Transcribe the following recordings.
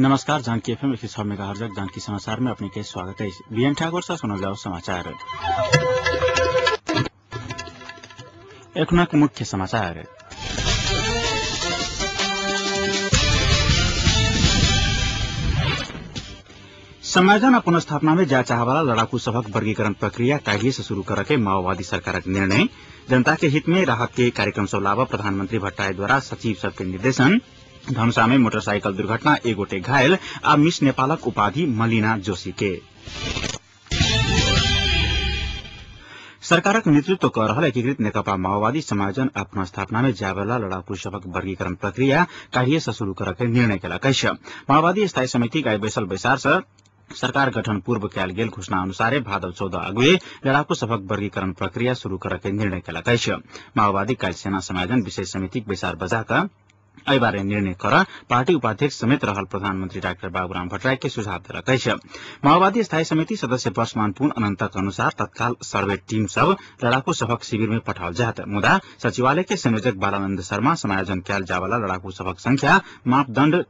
नमस्कार, Janaki FM 106 megahertz Janaki समाचार में अपने के स्वागत है। बीएन ठाकुर से सुनल जाओ समाचार। एखनक मुख्य समाचार। समायोजन आ पुनर्स्थापना में जा चाहवाला लड़ाकू सभक वर्गीकरण प्रक्रिया काल्हि से शुरू करे के माओवादी सरकारक निर्णय। जनता के हित में राहत के कार्यक्रम सब लाभ प्रधानमंत्री भट्टराई द्वारा सचिव सबके निर्देशन। धनुषा में मोटरसाइकिल दुर्घटना, एक गोटे घायल आ मिस नेपालक उपाधि मलिना जोशी के। सरकारक नेतृत्व क रहल एकीकृत नेकपा माओवादी समायोजन आ पुनर्स्थापना में जायवाला लड़ाकू सभक वर्गीकरण प्रक्रिया काल्हि से शुरू करे के निर्णय केलक अछि। माओवादी स्थायी समिति आइ बैसल बैसार से सरकार गठन पूर्व कयल गेल घोषणा अनुसारे भादव 14 अगुए लड़ाकू सभक वर्गीकरण प्रक्रिया शुरू करे के निर्णय केलक अछि। माओवादी काल्हि सेना समायोजन विशेष समितिक बैसार बजा कऽ एहि बारे निर्णय कर पार्टी उपाध्यक्ष समेत रहल प्रधानमंत्री डाक्टर बाबूराम भट्टराई के सुझाव देलक अछि। माओवादी स्थायी समिति सदस्य वर्षमान पुन अनन्तक अनुसार तत्काल सर्वे टीम सब लड़ाकू सभक शिविर में पठाओल जायत। मुदा सचिवालय के संयोजक बालानंद शर्मा समायोजन कयल जावला लड़ाकू सभक संख्या, मापदंड,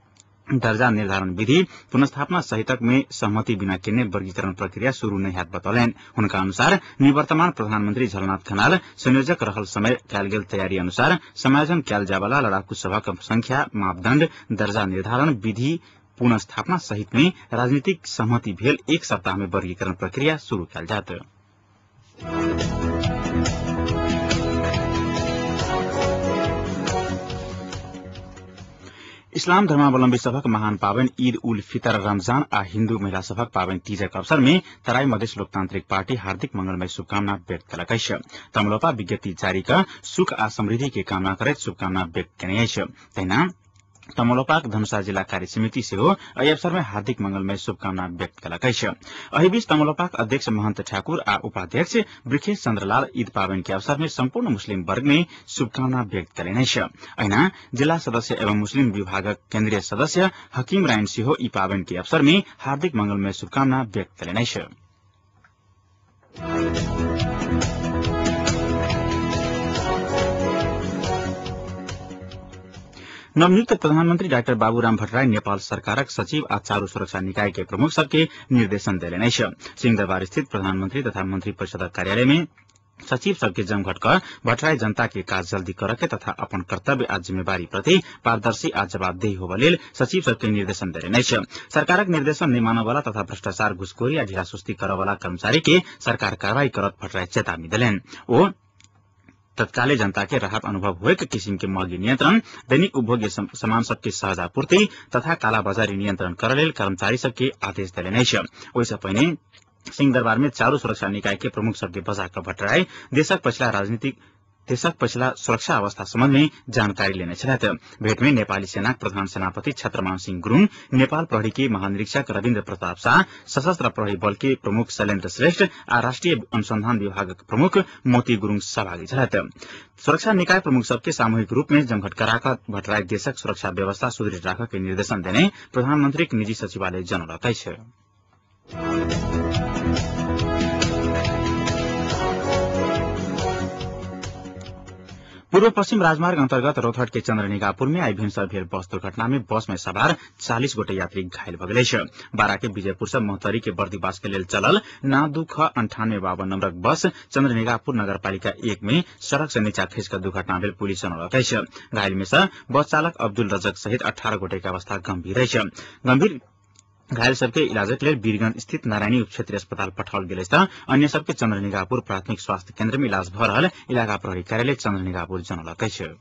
दर्जा निर्धारण विधि, पुनर्स्थापना सहितक में सहमति बिना केने वर्गीकरण प्रक्रिया शुरू नहि हैत बतौलनि। हुनका अनुसार निवर्तमान प्रधानमंत्री झलनाथ खनाल संयोजक रहल समय कयल गेल तैयारी अनुसार समायोजन कयल जायवला लड़ाकू सभक संख्या, मापदंड, दर्जा निर्धारण विधि, पुनर्स्थापना सहित में राजनीतिक सहमति भेल एक सप्ताह में वर्गीकरण प्रक्रिया शुरू कयल जायत। इस्लाम धर्मावलम्बी सभक महान पावन ईद उल फितर, रमजान आ हिन्दू महिला सभक पावन तीजक अवसर में तराई मधेश लोकतांत्रिक पार्टी हार्दिक मंगलमय शुभकामना व्यक्त केलक अछि। तमलोपा विज्ञप्ति जारी क सुख आ समृद्धि के कामना करैत शुभकामना व्यक्त केने अछि। तहिना तमलोपाक धनुषा जिला कार्य समिति सेहो एहि अवसर में हार्दिक मंगलमय शुभकामना व्यक्त केलक अछि। एहि बीच तमलोपाक अध्यक्ष महंत ठाकुर आ उपाध्यक्ष वृखेश चंद्रलाल ईद पावन के अवसर में सम्पूर्ण मुस्लिम वर्ग में शुभकामना व्यक्त केलनि अछि। अहिना जिला सदस्य एवं मुस्लिम विभागक केन्द्रीय सदस्य हकीम रायन सेहो ई पावन के अवसर में हार्दिक मंगलमय शुभकामना व्यक्त केलनि अछि। नवनियुक्त प्रधानमंत्री डाक्टर बाबूराम भट्टराई नेपाल सरकारक सचिव आ चारू सुरक्षा निकाय के प्रमुख सबके निर्देशन देलनि अछि। सिंहदरबार स्थित प्रधानमंत्री तथा मंत्री परिषदक कार्यालय में सचिव सबके जमघट क भट्टराई जनता के काज जल्दी करे के तथा अपन कर्तव्य आ जिम्मेवारी प्रति पारदर्शी आ जवाबदेही होबय लेल सचिव सबके निर्देशन देलनि अछि। सरकारक निर्देशन नहि मानय वाला तथा भ्रष्टाचार, घुसखोरी आ ढिलासुस्ती करय वाला कर्मचारी के सरकार कार्रवाई करत भट्टराई चेतावनी देलनि। ओ तत्काले जनता के राहत अनुभव होए के किसिम के महगी नियंत्रण, दैनिक उपभोग्य सामान सबके सहज आपूर्ति तथा कालाबाजारी नियंत्रण करय लेल कर्मचारी सबके आदेश देलनि अछि। ओहि पहिने सिंहदरबार में चारू सुरक्षा निकाय के प्रमुख सबके बजा क भट्टराई देशक पछिला सुरक्षा अवस्था सम्बन्ध में जानकारी लेने छलथि। भेट में नेपाली सेनाक प्रधान सेनापति छत्रमान सिंह गुरूङ, नेपाल प्रहरी के महानिरीक्षक रविन्द्र प्रताप शाह, सशस्त्र प्रहरी बल के प्रमुख शैलेन्द्र श्रेष्ठ आ राष्ट्रिय अनुसंधान विभागक प्रमुख मोती गुरूङ सहभागी छलथि। सुरक्षा निकाय प्रमुख सबके सामूहिक रूप में जमघट करा भट्टराई देशक सुरक्षा व्यवस्था सुदृढ़ राखऽ के निर्देशन देने प्रधानमंत्रीक निजी सचिवालय जनौलक अछि। पूर्व पश्चिम राजमार्ग अन्तर्गत रौतहट के चन्द्रनिगापुर में आई भिनसर भेल बस दुर्घटना में बस में सवार 40 गोटे यात्री घायल भऽ गेल अछि। बारा के विजयपुर से महोत्तरी के बर्दिवास के लेल चलल ना 2 ख 9852 नम्बरक बस चन्द्रनिगापुर नगरपालिका 1 में सड़क से नीचा खसि कऽ दुर्घटना भेल पुलिस जनौलक अछि। घायल में से बस चालक अब्दुल रजक सहित 18 गोटे के अवस्था गंभीर अछि। गंभीर घायल सबके इलाजक लेल वीरगंज स्थित नारायणी उप क्षेत्रीय अस्पताल पठाओल गेल अछि। अन्य सबके चन्द्रनिगापुर प्राथमिक स्वास्थ्य केन्द्र में इलाज भऽ रहल इलाका प्रहरी कार्यालय चन्द्रनिगापुर जनौलक अछि।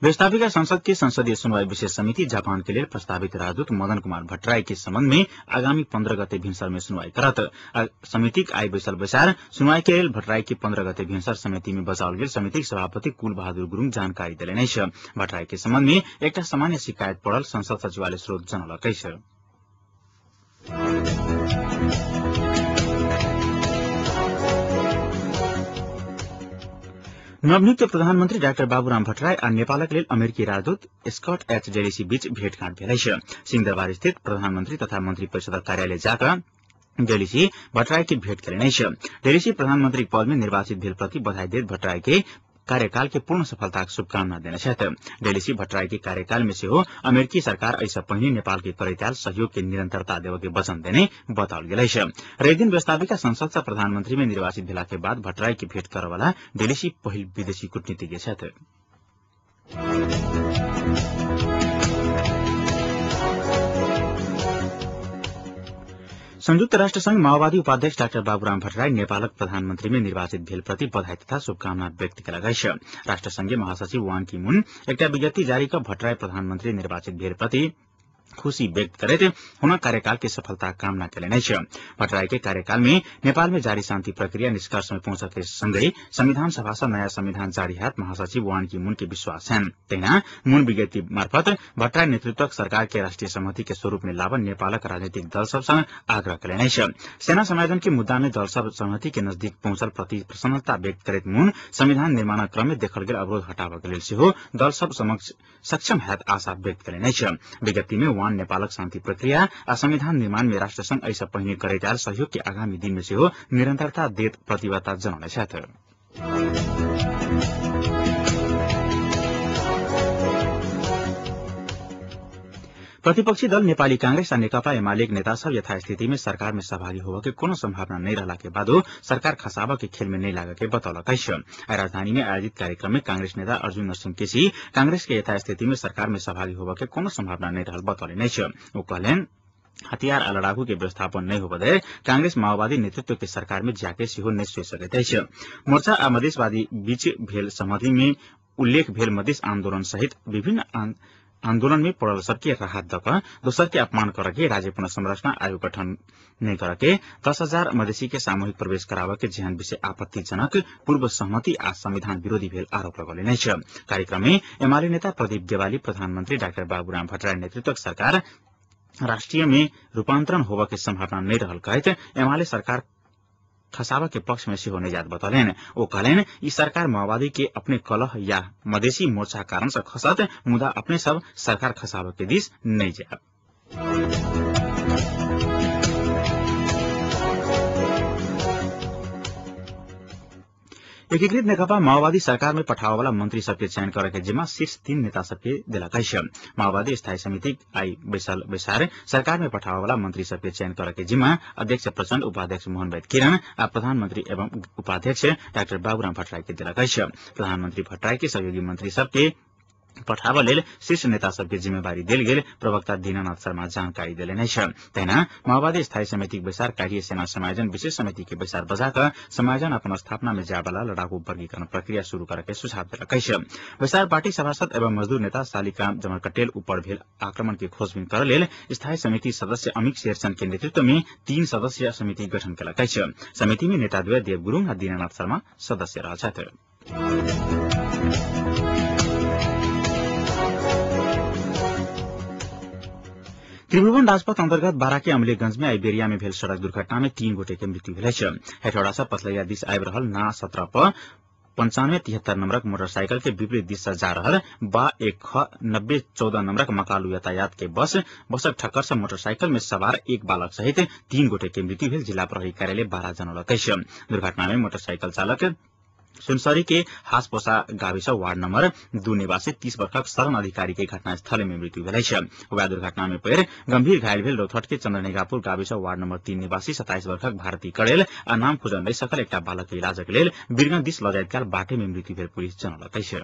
व्यवस्थापिका संसद के संसदीय सुनवाई विशेष समिति जापान के लेल प्रस्तावित राजदूत मदन कुमार भट्टराई के संबंध में आगामी 15 गते भिनसर में सुनवाई करत। समितिक आइ बैसल बैसार सुनवाई के लेल भट्टराई के 15 गते भिनसर समिति में बजाओल गेल समितिक सभापति कुल बहादुर गुरूङ जानकारी देलनि अछि। भट्टराई के संबंध में एकटा सामान्य शिकायत पड़ल संसद सचिवालय स्रोत जनौलक अछि। नवनियुक्त प्रधानमंत्री डाक्टर बाबूराम भट्टराई आ नेपालक लेल अमेरिकी राजदूत स्कॉट एच डेलिसी बीच भेटघाट भेल अछि। सिंहदरबार स्थित प्रधानमंत्री तथा मंत्री परिषदक कार्यालय जाकऽ डेलिसी भट्टराई के भेट केलनि अछि। डेलिसी प्रधानमंत्री पद में निर्वाचित भेल प्रति बधाई दैत भट्टराई के कार्यकाल के पूर्ण सफलताक शुभकामना देने छथि। डेलिसी भट्टराई के कार्यकाल में सेहो अमेरिकी सरकार एहिसँ पहिने नेपाल के करैत आयल सहयोग के निरंतरता देबय के वचन देने बताओल गेल अछि। रविदिन व्यवस्थापिका संसद सँ प्रधानमंत्री में निर्वाचित भेला के बाद भट्टराई के भेट करय डेलिसी पहिल विदेशी कूटनीतिज्ञ छथि। संयुक्त राष्ट्र संघ माओवादी उपाध्यक्ष डाक्टर बाबुराम भट्टराई नेपालक प्रधानमंत्री में निर्वाचित भेल प्रति बधाई तथा शुभकामना व्यक्त केलक अछि। राष्ट्र संघीय महासचिव वान की मून एकटा विज्ञप्ति जारी क भट्टराई प्रधानमंत्री निर्वाचित भेल प्रति खुशी व्यक्त करैत हुनक कार्यकाल के सफलता कामना केलनि अछि। भट्टराई के कार्यकाल में नेपाल में जारी शान्ति प्रक्रिया निष्कर्ष में पहुंचक के संगै संविधान सभा सँ नयाँ संविधान जारी हैत महासचिव वान की मून के विश्वास छनि। तहिना मून विज्ञप्ति मार्फत भट्टराई नेतृत्वक सरकार के राष्ट्रिय सहमति के स्वरूप में लाबऽ नेपालक राजनीतिक दल सब सँग आग्रह केलनि अछि। सेना समायोजन के मुद्दा में दल सब सहमति के नजदीक पहुंचल प्रति प्रसन्नता व्यक्त करैत मून संविधान निर्माणक क्रम में देखल गेल अवरोध हटाबऽ के लेल सेहो दल सब समक्ष सक्षम हैत आशा व्यक्त केलनि अछि। विज्ञप्ति में वान नेपालक शान्ति प्रक्रिया आ संविधान निर्माण में राष्ट्रसंघ एहिसँ पहिने करैत आयल सहयोग के आगामी दिन में सेहो निरंतरता देत प्रतिबद्धता जनौने छथि। प्रतिपक्षी दल नेपाली कांग्रेस आ नेकपा एमालेक नेता सब यथास्थिति में सरकार में सहभागी होबय के कोनो संभावना नहीं रहला के बादो सरकार खसाबऽ के खेल में नहीं लागऽ के बतौलक अछि। राजधानी में आयोजित कार्यक्रम में कांग्रेस नेता अर्जुन नरसिंह केसी कांग्रेस के यथास्थिति में सरकार में सहभागी होबय के कोनो संभावना नहीं रहल बतौलनि अछि। ओ कहलनि हथियार आ लड़ाकू के व्यवस्थापन नहीं होबय कांग्रेस माओवादी नेतृत्व के सरकार में जाके सेहो नहीं सोचि सकैत अछि। मोर्चा आ मधेशवादी बीच भेल सहमति में उल्लेख भेल मधेश आन्दोलन सहित विभिन्न आन्दोलन में पड़ल सबके राहत दक दोसर के अपमान करके राज्य पुनर्संरचना आयोग गठन नहीं करके 10,000 मधेसी के सामूहिक प्रवेश कराबऽ के जेहन विषय आपत्तिजनक पूर्व सहमति आ संविधान विरोधी भेल आरोप लगौलनि अछि। कार्यक्रम में एमाले नेता प्रदीप गेवाली प्रधानमंत्री डाक्टर बाबूराम भट्टराई नेतृत्वक सरकार राष्ट्रीय में रूपांतरण होबऽ के संभावना नहीं रहल कहैत एमाले सरकार खसाबऽ के पक्ष में सेहो नहीं जात बतौलनि। ओ कहलनि ई सरकार माओवादी के अपने कलह या मधेसी मोर्चा कारण से खसत मुदा अपने सब सरकार खसाबऽ के दिस नहीं जायब। एकीकृत नेकपा माओवादी सरकार में पठावला मंत्री सबके चयन करे के जिम्मा शीर्ष 3 नेता सबके देलक अछि। माओवादी स्थायी समिति आई बैसल बैसार सरकार में पठावला मंत्री सबके चयन करे के जिम्मा अध्यक्ष प्रचण्ड, उपाध्यक्ष मोहन वैद्य किरण आ प्रधानमंत्री एवं उपाध्यक्ष डाक्टर बाबूराम भट्टराई के देलक अछि। प्रधानमंत्री भट्टराई के सहयोगी मंत्री सबके पठाबऽ लेल शीर्ष नेता सबके जिम्मेवारी देल गेल प्रवक्ता दीनानाथ शर्मा जानकारी देलनि अछि। तहिना माओवादी स्थायी समितिक बैसार कार्य सेना समायोजन विशेष समिति के बैसार बजा कऽ समायोजन अपन स्थापना में जायवाला लड़ाकू वर्गीकरण प्रक्रिया शुरू करऽ के सुझाव देलक अछि। बैसार पार्टी सभासद एवं मजदूर नेता शालिग्राम जमरकटेल ऊपर भेल आक्रमण के खोजबीन करऽ लेल स्थायी समिति सदस्य अमित शेरचन के नेतृत्व में 3 सदस्यीय समिति गठन केलक अछि। समिति में नेताद्वय देव गुरूङ आ दीनानाथ शर्मा सदस्य रहल छथि। त्रिभुवन राजपथ अन्तर्गत बारा के अमलेगंज में आइबेरिया में भेल सड़क दुर्घटना में 3 गोटे के मृत्यु भेल अछि। हेटौड़ा से पथलैया दिस आबि रहल ना 17 प 9573 नम्बरक मोटरसाइकिल के विपरीत दिस से जा रहल बा 1 ख 9014 नम्बरक मकालू यातायात के बसक ठक्कर से मोटरसाइकिल में सवार एक बालक सहित 3 गोटे के मृत्यु भेल जिला प्रहरी कार्यालय बारा जनौलक अछि। दुर्घटना में मोटरसाइकिल चालक सुनसरी के हासपोसा गाविस वार्ड नम्बर 2 निवासी 30 वर्षक शरण अधिकारी के घटनास्थल में मृत्यु भेल अछि। वएह दुर्घटना में पड़ि गंभीर घायल भेल रौतहट के चंद्रनेगापुर गाविस वार्ड नम्बर 3 निवासी 27 वर्षक भारती कड़ेल आ नाम खुजल नहि सकल एकटा बालक के इलाजक लेल वीरगंज दिस लऽ जाइत काल बाटे में मृत्यु भेल पुलिस जनौलक अछि।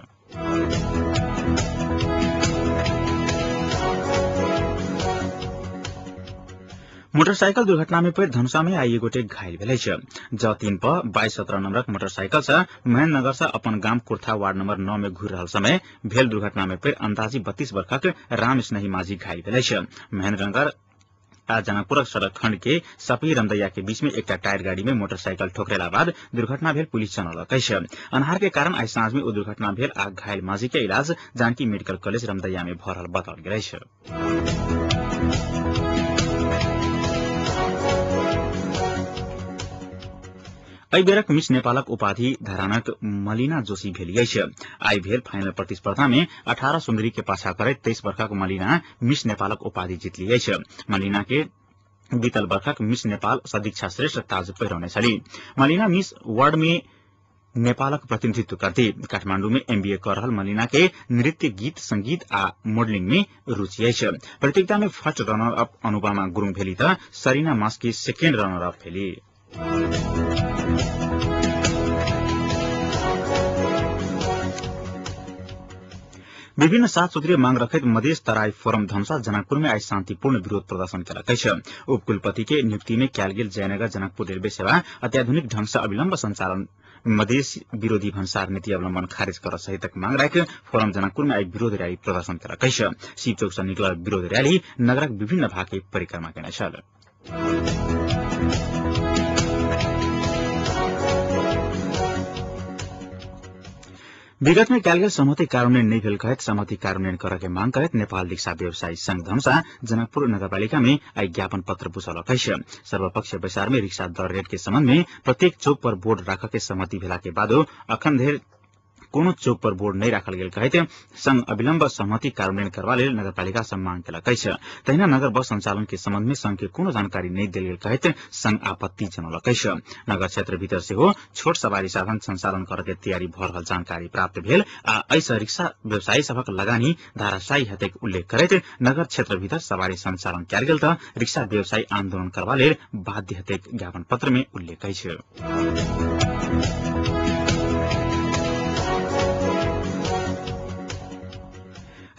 मोटरसाइकिल दुर्घटना में पड़ि धनुषा में आइ एक गोटे घायल भेल अछि। ज 3 प 2217 नम्बरक मोटरसाइकिल से महेन्द्रनगर से अपन गाम कुर्था वार्ड नम्बर 9 में घुरि रहल समय भेल दुर्घटना में पड़ि अंदाजी 32 वर्षक राम स्नेही माझी घायल भेल अछि। महेन्द्रनगर आ जनकपुरक सड़क खंड के सपही रमदैया के बीच में एकटा टायर गाड़ी में मोटरसाइकिल ठोकरेला बाद दुर्घटना भेल पुलिस जनौलक अछि। अन्हार के कारण आइ साँझ में ओ दुर्घटना भेल आ घायल माझी के इलाज जानकी मेडिकल कॉलेज रमदैया में भऽ रहल बताओल गेल अछि। एहि बेरक मिस नेपालक उपाधि धरानक मलिना जोशी भेली अछि। आइ भेल फाइनल प्रतिस्पर्धा में 18 सुन्दरी के पाछा करैत 23 वर्षक मलिना मिस नेपालक उपाधि जितली अछि। मलिना के बीतल बर्खक मिस नेपाल सदीक्षा श्रेष्ठ ताज पहिरौने छली। मलिना मिस वर्ल्ड में नेपालक प्रतिनिधित्व करती। काठमांडू में एमबीए कर रहल मलिना के नृत्य, गीत, संगीत आ मॉडलिंग में रुचि अछि। प्रतियोगिता में first runner up Anupama Gurung भेली त सरीना मास्की सेकेंड रनर अप भेली। विभिन्न 7 सूत्रीय मांग रखैत मधेश तराई फोरम धनुषा जनकपुर में आई शांतिपूर्ण विरोध प्रदर्शन केलक अछि। उपकुलपति के नियुक्ति में कयल गेल जयनगर जनकपुर रेलवे सेवा अत्याधुनिक ढंग से अविलंब संचालन, मधेश विरोधी भन्सार नीति अवलम्बन खारिज कर सहितक मांग राखि फोरम जनकपुर में आई विरोध रैली प्रदर्शन केलक अछि। शिव चौक से निकलल विरोध रैली नगरक विभिन्न भाग के परिक्रमा केने छल। विगत में कयल गेल सहमति कार्यान्वयन नहि भेल कहैत सहमति कार्यान्वयन करऽ के मांग करैत नेपाल रिक्शा व्यवसायी संघ धनुषा जनकपुर नगरपालिका में आई ज्ञापन पत्र बुझौलक अछि। सर्वपक्षीय बैसार में रिक्शा दर रेट के संबंध में प्रत्येक चौक पर बोर्ड राखऽ के सहमति भेला के बादो अखन धरि कोनो चौक पर बोर्ड नहि राखल गेल कहैत संघ अविलंब सहमति कार्यान्वयन करबा लेल नगरपालिका सँ मांग केलक अछि। तहिना नगर बस संचालन के संबंध में संघ के कोनो जानकारी नहि देल गेल कहैत संघ आपत्ति जनौलक अछि। नगर क्षेत्र भीतर सेहो छोट सवारी साधन संचालन करऽ के तैयारी भऽ रहल जानकारी प्राप्त भेल आ एहि रिक्शा व्यवसायी सभक लगानी धाराशायी हेतैक उल्लेख करैत नगर क्षेत्र भीतर सवारी संचालन कयल गेल तऽ रिक्शा व्यवसायी आंदोलन करबा लेल बाध्य हेतैक ज्ञापन पत्र में उल्लेख अछि।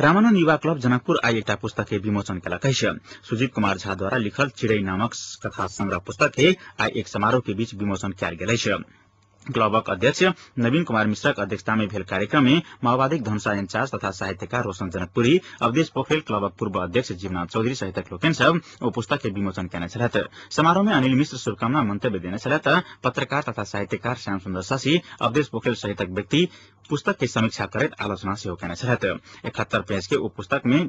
रामानन्द युवा क्लब जनकपुर आई एकटा पुस्तक के विमोचन केलक अछि। सुजीत कुमार झा द्वारा लिखल चिड़ै नामक कथा संग्रह पुस्तक के आई एक समारोह के बीच विमोचन कयल गेल अछि। क्लबक अध्यक्ष नवीन कुमार मिश्रक अध्यक्षता में भेल कार्यक्रम में माओवादीक धनुषा इंचार्ज तथा साहित्यकार रोशन जनकपुरी, अवधेश पोखरेल, क्लबक पूर्व अध्यक्ष जीवनाथ चौधरी सहितक लोकनि सब ओ पुस्तक के विमोचन केने छलथि। समारोह में अनिल मिश्र शुभकामना मंतव्य देने छलथि। पत्रकार तथा साहित्यकार श्याम सुन्दर शशि, अवधेश पोखरेल सहितक व्यक्ति पुस्तक के समीक्षा करैत आलोचना सेहो केने छलथि। 71 पेज के ओ पुस्तक में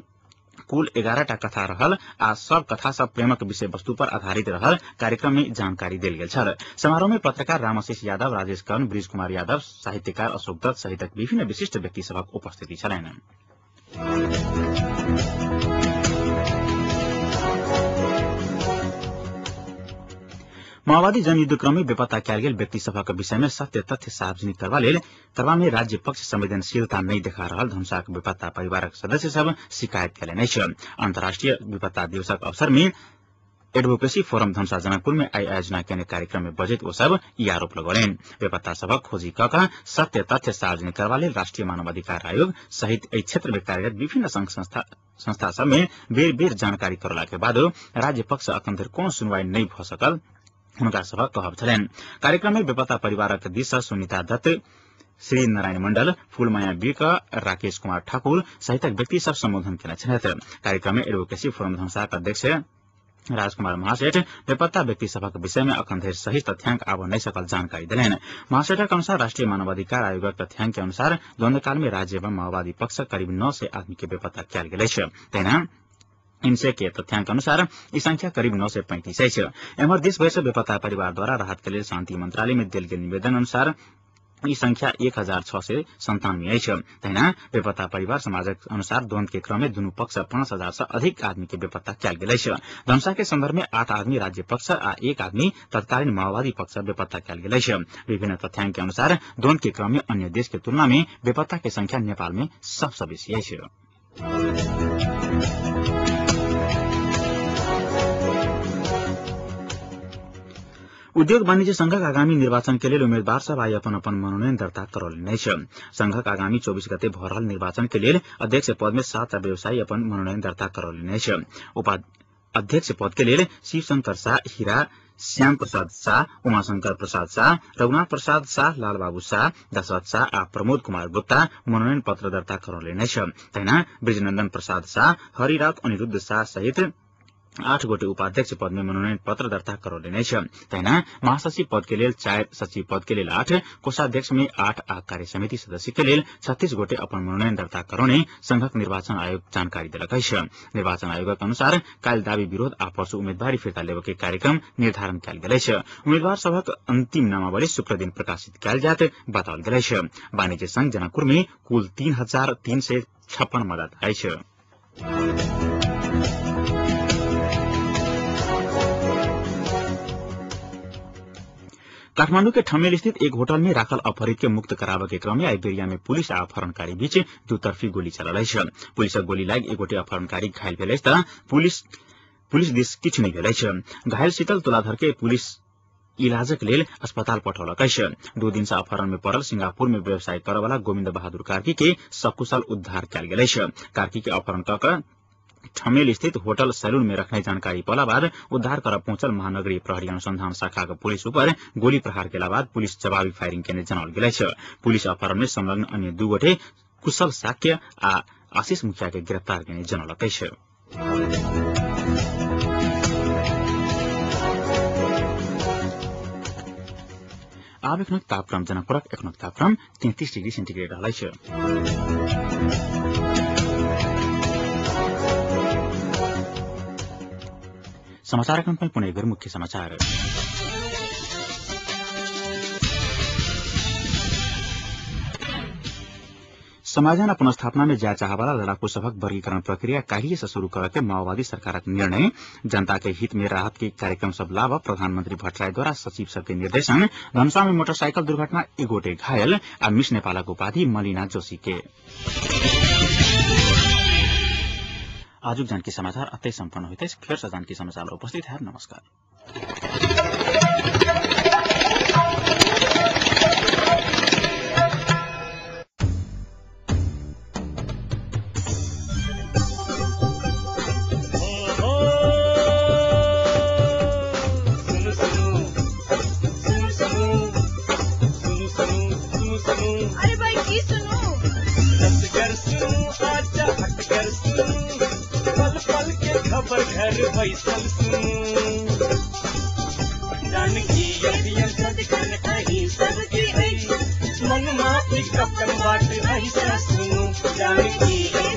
कुल 11 टा कथा रहल आ सब कथा सब प्रेमक विषय वस्तु पर आधारित रहल कार्यक्रम में जानकारी देल गेल छल। समारोह में पत्रकार रामाशीष यादव, राजेश कर्ण, ब्रिज कुमार यादव, साहित्यकार अशोक दत्त सहितक विभिन्न विशिष्ट व्यक्ति सभक उपस्थिति छलनि। माओवादी जनयुद्ध क्रममे बेपत्ता कयल गेल व्यक्ति सभक विषय में सत्य तथ्य सार्वजनिक करबा में राज्य पक्ष संवेदनशीलता नहि देखा रहल धनुषाक बेपत्ता परिवारक सदस्य सब शिकायत कयलनि अछि। अंतर्राष्ट्रीय बेपत्ता दिवसक अवसर में एडवोकेसी फोरम धनुषा जनकपुर में आई आयोजना केने कार्यक्रम में बजैत ओ सब ई आरोप लगौलनि। बेपत्ता सभक खोजी कऽ कऽ सत्य तथ्य सार्वजनिक करबा लेल राष्ट्रीय मानवाधिकार आयोग सहित एहि क्षेत्र में कार्यरत विभिन्न संघ संस्था सब में बेर बेर जानकारी करला के बादो राज्य पक्ष अखन धरि कोनो सुनवाई नहि भऽ सकल हुनका सभक कहब छलनि। कार्यक्रम में बेपत्ता परिवारक दिस सँ सुनीता दत्त, श्री नारायण मंडल, फूलमाया विक, राकेश कुमार ठाकुर सहितक व्यक्ति सब सम्बोधन केने छलथि। कार्यक्रम में एडवोकेसी फोरम धनुषाक अध्यक्ष राजकुमार महासेठ बेपत्ता व्यक्ति सभक विषय में अखन धरि सही तथ्यांक आबऽ नहि सकल जानकारी देलनि। महासेठक अनुसार राष्ट्रीय मानवाधिकार आयोगक तथ्यांक के अनुसार द्वंद्वकाल में राज्य एवं माओवादी पक्ष करीब 900 आदमी के बेपत्ता कयल गेल अछि। तहिना इनसे के तथ्यांक अनुसार ई संख्या करीब 935 अछि। एम्हर देशभरि सँ बेपत्ता परिवार द्वारा राहत के लेल शांति मंत्रालय में देल गेल निवेदन अनुसार ई संख्या 1697 अछि। तहिना बेपत्ता परिवार समाजक अनुसार द्वंद्व के क्रम में दुनू पक्ष 5000 सँ अधिक आदमी के बेपत्ता कयल गेल अछि। धनुषा के संदर्भ में 8 आदमी राज्य पक्ष आ 1 आदमी तत्कालीन माओवादी पक्ष बेपत्ता कयल गेल अछि। विभिन्न तथ्यांक के अनुसार द्वंद्व के क्रम में अन्य देश के तुलना में बेपत्ता के संख्या नेपाल में सबसँ बेसी अछि। उद्योग वाणिज्य संघक आगामी निर्वाचन के लेल उम्मेद्वार सब आई अपन अपन मनोनयन दर्ता करौलनि अछि। संघक आगामी 24 गते भऽ रहल निर्वाचन के लेल अध्यक्ष पद में 7 व्यवसायी अपन मनोनयन दर्ता करौलनि अछि। अध्यक्ष पद के लेल शिवशंकर शाह, हीरा, श्याम प्रसाद शाह, उमाशंकर प्रसाद शाह, रघुनाथ प्रसाद शाह, लालबाबू शाह, दशरथ शाह आ प्रमोद कुमार गुप्ता मनोनयन पत्र दर्ता करौलनि अछि। तहिना ब्रिजनन्दन प्रसाद शाह, हरिरात अनिरूद्ध शाह सहित 8 गोटे उपाध्यक्ष पद में मनोनयन पत्र दर्ता करौलनि अछि। तहिना महासचिव पद के लेल 4, सचिव पद के लेल 8, कोषाध्यक्ष में 8 आ कार्य समिति सदस्य के लेल 36 गोटे अपन मनोनयन दर्ता करौने संघक निर्वाचन आयोग जानकारी देलक अछि। निर्वाचन आयोगक अनुसार काल्हि दावी विरोध आ परसू उम्मेदवारी फिर्ता लेबऽ के कार्यक्रम निर्धारण कयल गेल अछि। उम्मेदवार सभक अंतिम नामावली शुक्र दिन प्रकाशित कयल जायत बताओल गेल अछि। वाणिज्य संघ जनकपुर में कुल 3356 मतदाता अछि। काठमांडू के ठमेल स्थित एक होटल में राखल अपहरित के मुक्त कराबे के क्रम में आइबेरिया में पुलिस आ अपहरणकारी बीच दुतर्फी गोली चलल अछि। पुलिसक गोली लागि एक गोटे अपहरणकारी घायल भेल अछि तर पुलिस दिस किछु नहि भेल अछि। घायल शीतल तुलाधर के पुलिस इलाजक लेल अस्पताल पठौलक अछि। 2 दिन से अपहरण में पड़ल सिंगापुर में व्यवसाय करवाला गोविन्द बहादुर कार्की के सकुशल उद्धार कयल गेल अछि। कार्की के अपहरण कऽ ठमेल स्थित होटल सैलून में रखने जानकारी पला बाद उद्धार कर पहुंचल महानगरीय प्रहरी अनुसंधान शाखा के पुलिस ऊपर गोली प्रहार केला बाद पुलिस जवाबी फायरिंग केने जनाओल गेल अछि। पुलिस अपहरण में संलग्न अन्य 2 गोटे कुशल साक्य आ आशीष मुखिया के गिरफ्तार केने जनौलक अछि। आब एखनक तापक्रम जनकपुरक एखनक तापक्रम 33 डिग्री सेन्टीग्रेड रहल अछि। समाचार अंत में पुनः एक बेर मुख्य समाचार। समाजन पुनर्स्थापना में जाय चाहवाला लड़ाकू सभक वर्गीकरण प्रक्रिया काल्हिए से शुरू करऽ के माओवादी सरकारक निर्णय। जनता के हित में राहत के कार्यक्रम सब लाभ प्रधानमंत्री भट्टराई द्वारा सचिव सबके निर्देशन। धनुषा में मोटरसाइकिल दुर्घटना एक गोटे घायल आ मिस नेपालक उपाधि मलिना जोशी के। आजुक जानकी समाचार अतै सम्पन्न होइत अछि। फेर से जानकी समाचार उपस्थित है। नमस्कार। अरे भाई की सुनू, सुनू हटकर सुनू, पल पल के खबर घर बैसल सुनू, जानकी अभियन सदखन अही सबकी अछि, मन माफी कपन बाट अहिसा सुनू, जानकी।